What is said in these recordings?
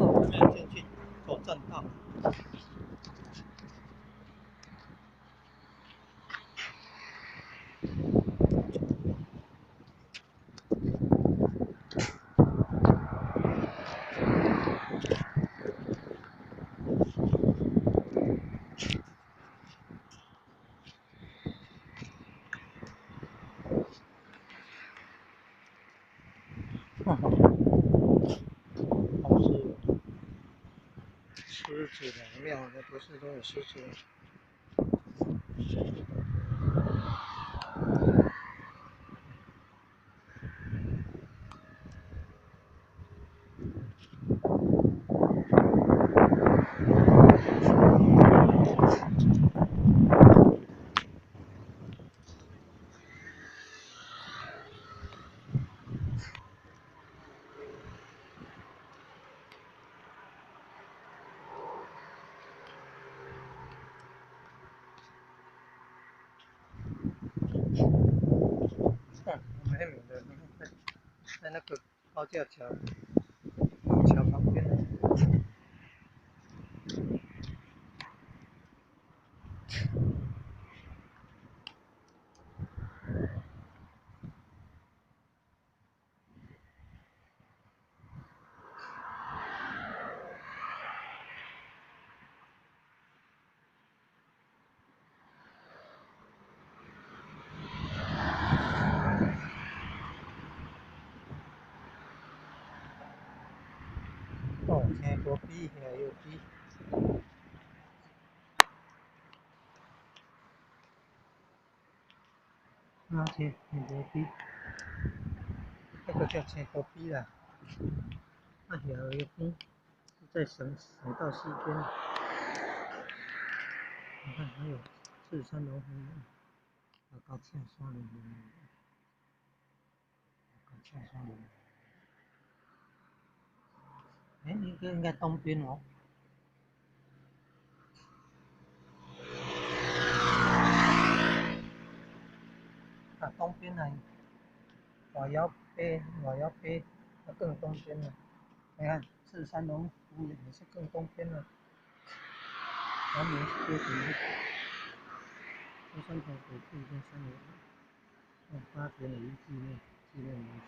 哦，还没有进去，走栈道。哦，是狮子的庙，那不是都有狮子。在那个高架桥桥旁边。哦，青无比，遐有比。啊，青无比，那个叫青无比啦。啊，遐有边是在省道西边。你看，还有赤山龙湖，啊，到赤山龙湖，到赤山龙。哎，应该东边哦。啊，东边啊，外窑碑，外窑碑，啊更东边了。你看，赤山龙湖也是更东边了。阳明街景，中山头水库跟三楼，哦，八田里纪念园区。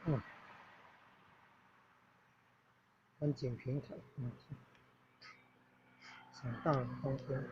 嗯，观景平台，嗯，省道东边。